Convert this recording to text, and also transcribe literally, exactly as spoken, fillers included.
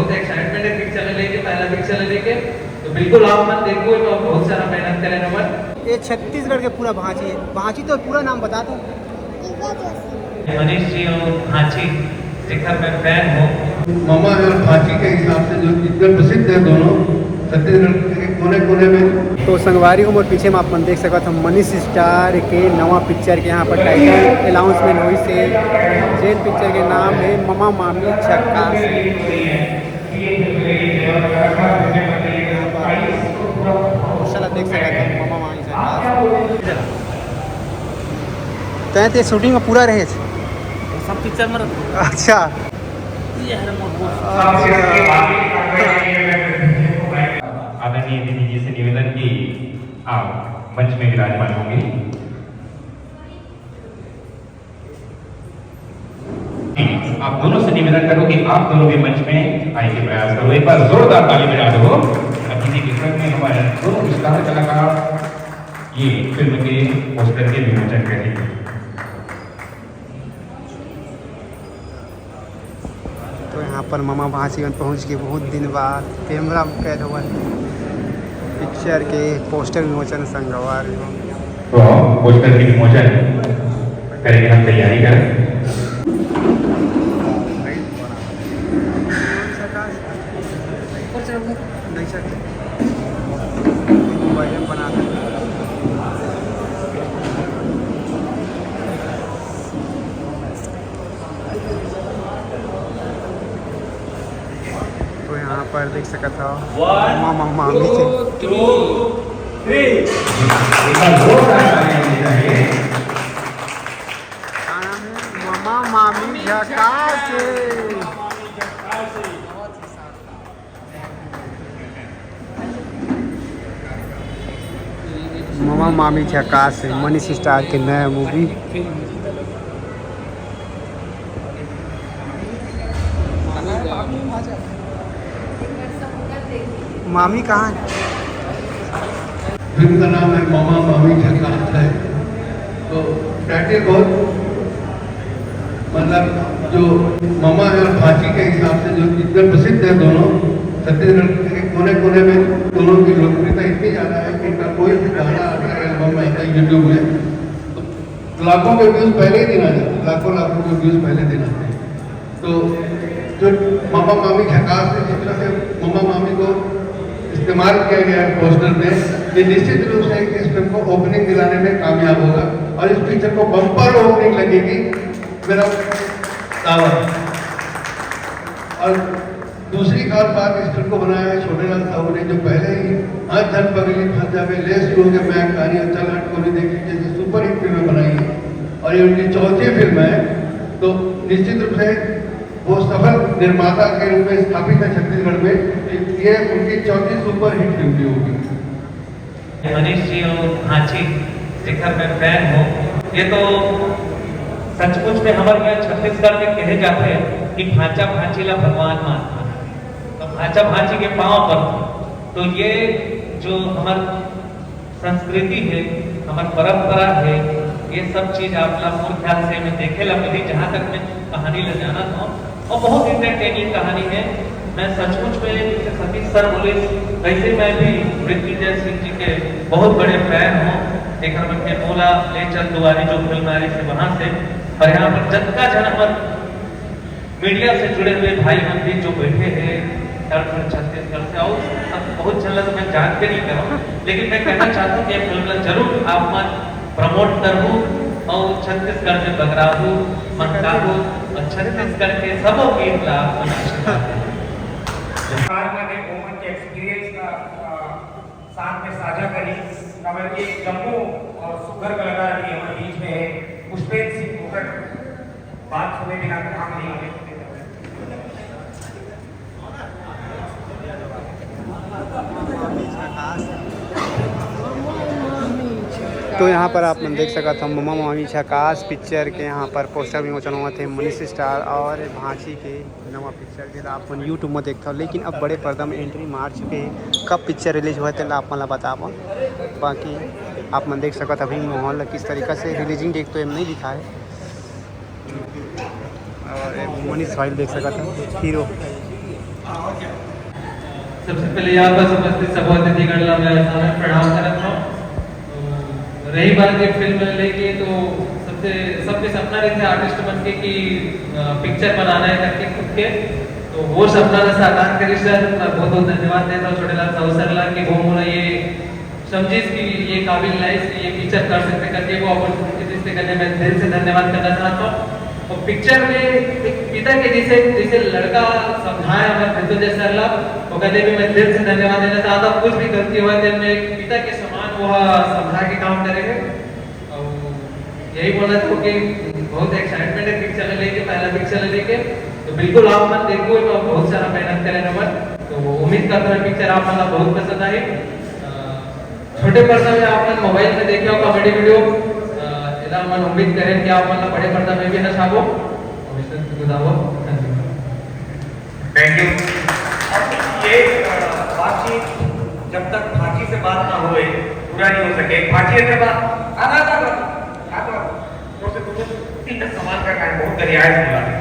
बहुत एक्साइटमेंट है पिक्चर लेके, पहला पिक्चर लेके। तो बिल्कुल आप मन देखो, तो बहुत सारा मेहनत करे हमन। ये छत्तीसगढ़ के पूरा भांची है। भांची तो पूरा नाम बता दो। मनीष जी और भांची, जेकर मैं फैन हूँ। मामा और भांची के हिसाब से जो इतने प्रसिद्ध है दोनों, छत्तीसगढ़ के कोने कोने में। तो संगवारी हो, मोर पीछे में आप मन देख सकत हो, मनीष स्टार के नवा पिक्चर के यहाँ पर टाइटल अनाउंसमेंट होइस हे, जेन पिक्चर के नाम है ममा मामी झकास। पोस्टर ला देख सकत हो, ममा मामी झकास। तैं ते शूटिंग में पूरा रहे? सब पिक्चर में रहता। अच्छा। ये है मोर दोस्त। अच्छा। आदरणीय दीदी जी से निवेदन कि आप मंच में विराजमान होंगे। आप दोनों से निवेदन करूं कि आप दोनों भी मंच में आए के प्रयास करो। एक बार जोरदार ताली बजा दो। अतिथि के रूप में हमारे दोनों स्टार कलाकार ये फिल्म के पोस्टर के विमोचन करेंगे। तो यहाँ पर ममा भांची मन पहुँच के बहुत दिन बाद कैमरा में कैद हुआ है। पिक्चर के पोस्टर विमोचन संगवारी हो। तो पोस्टर के विमोचन करेंगे, हम तैयारी करें। तो यहाँ पर देख सकत हो, मामा मामी के। का नाम है? मामा मामी झकास। मामा मामी झकास है, मनीष स्टार के नया मूवी। मामी कहाँ है? फिल्म का नाम है मामा मामी झकास है। तो टाइटल बहुत, मतलब, जो मामा है और भांची के हिसाब से जो इतने प्रसिद्ध है दोनों, छत्तीसगढ़ के कोने कोने में दोनों की लोकप्रियता इतनी ज़्यादा है कि इनका कोई भी गाना अगर एल्बम में आता है यूट्यूब में, तो लाखों के व्यूज पहले ही दिन आ जाते, लाखों लाखों के व्यूज पहले दिन आते हैं। तो जो मामा मामी झकास है, जिस तरह से मामा मामी को इस्तेमाल किया गया है पोस्टर में, ये निश्चित रूप से इस फिल्म को ओपनिंग दिलाने में कामयाब होगा और इस पिक्चर को बम्पर ओपनिंग लगेगी, मेरा दावा है। और दूसरी खास बात, इस फिल्म को बनाया है छोटे लाल साहू ने, जो पहले ही हर धन पगली फंस जावे, ले शुरू के मैं कहानी, चल हट गोरी देखी जैसी सुपरहिट फिल्में बनाई है और ये उनकी चौथी फिल्म है। तो निश्चित रूप से वो सफल निर्माता के रूप में स्थापित है छत्तीसगढ़ में। ये उनकी चौथी सुपरहिट फिल्म भी होगी। मनीष जी और भांची, जेकर मैं फैन हूँ। ये तो सचमुच में हमर यहाँ छत्तीसगढ़ में कहे जाथे कि भांचा भांची ला भगवान मानना। तो भांचा भांची के पाँव पर, तो ये जो हमर संस्कृति है, हमर परंपरा है, ये सब चीज आप ला मोर ख्याल से में देखे ला मिली, जहाँ तक मैं कहानी ला जानत हूँ। और बहुत इंटरटेनिंग कहानी है। मैं सचमुच में, जैसे सतीश सर बोले, वैसे मैं भी मृत्युंजय सिंह जी के बहुत बड़े फैन हूँ। एक हमन के मोला ले चल दुआरी जो फिल्म आ रही थी वहाँ से, और यहाँ पर जतका जन हमर मीडिया से जुड़े हुए भाई बहन भी जो बैठे हैं झारखंड छत्तीसगढ़ से, और सब बहुत झन ला तो मैं जान के नहीं करूँ, लेकिन मैं कहना चाहता हूँ कि ये फिल्म ला जरूर आप मन प्रमोट करहू और छत्तीसगढ़ में बगराहू, मनकाहू और छत्तीसगढ़ के सबो गीत ला आप मन आशीर्वाद देहू। सरकार मन हे ओमन के एक्सपीरियंस ला, अ, साथ में साझा करी। काबर कि एक जम्मो और सुघर कलाकार भी हमारे बीच में है, पुष्पेंद्र सिंह फोकट। बात सुने बिना काम नहीं होने। तो यहाँ पर आप मन देख सकत हो, ममा मामी झकास पिक्चर के यहाँ पर पोस्टर विमोचन होवत हे। मनीष स्टार और भांची के नवा पिक्चर, जेला आप मन YouTube में देखथव, लेकिन अब बड़े पर्दा में एंट्री मार चुके हे। कब पिक्चर रिलीज होवत हे, तेला आप मन ला बताबो। बाकी आप मन देख सकत हव, अभी माहौल ला किस तरीका से, रिलीजिंग डेट तो एम नहीं लिखा है। और एक मनीष भाई देख सकत हव, हीरो। सबसे पहले यहाँ पर उपस्थित सबो अतिथिगण ला मैं सादर प्रणाम करत हूँ। तो रही बात ये फिल्म लेके, तो सबसे, सबके सपना रहते हैं आर्टिस्ट बन के कि पिक्चर बनाना है करके खुद के। तो वो सपना ला साकार करिस सर, मैं बहुत बहुत धन्यवाद देता हूँ छोटेलाल साहू सर ला कि वो मोला ये समझिस कि ये काबिल लाइस कि ये पिक्चर कर सकते करके वो अपॉर्चुनिटी दिस, ते करके मैं दिल से धन्यवाद करना चाहता हूँ। और पिक्चर में एक पिता के जैसे, जैसे लड़का समझाए हमारे मृत्युंजय सर ला, वो करके भी मैं दिल से धन्यवाद देना चाहता हूँ। कुछ भी गलती हुआ तो मैं एक पिता के समान वो समझा के काम करेंगे। और यही बोलना चाहूँ कि बहुत एक्साइटमेंट है पिक्चर लेके, पहला पिक्चर लेके। तो बिल्कुल आप मन देखो, तो बहुत सारा मेहनत करे नंबर। तो उम्मीद करता हूँ पिक्चर आप मन ला बहुत पसंद आई। छोटे पर्दा में आप मन मोबाइल में देखे हो कॉमेडी वीडियो, एला मन उम्मीद करें कि आप मन ला बड़े पर्दा में भी नचाबो। और विष्णु गुदावो। धन्यवाद। Thank you. ये बातचीत जब तक फांसी से बात ना होए पूरा नहीं हो सके। फांसी है जब आधा आधा आधा आधा और से तुमको तीन सवाल करना है, बहुत दरियाए से बोला है।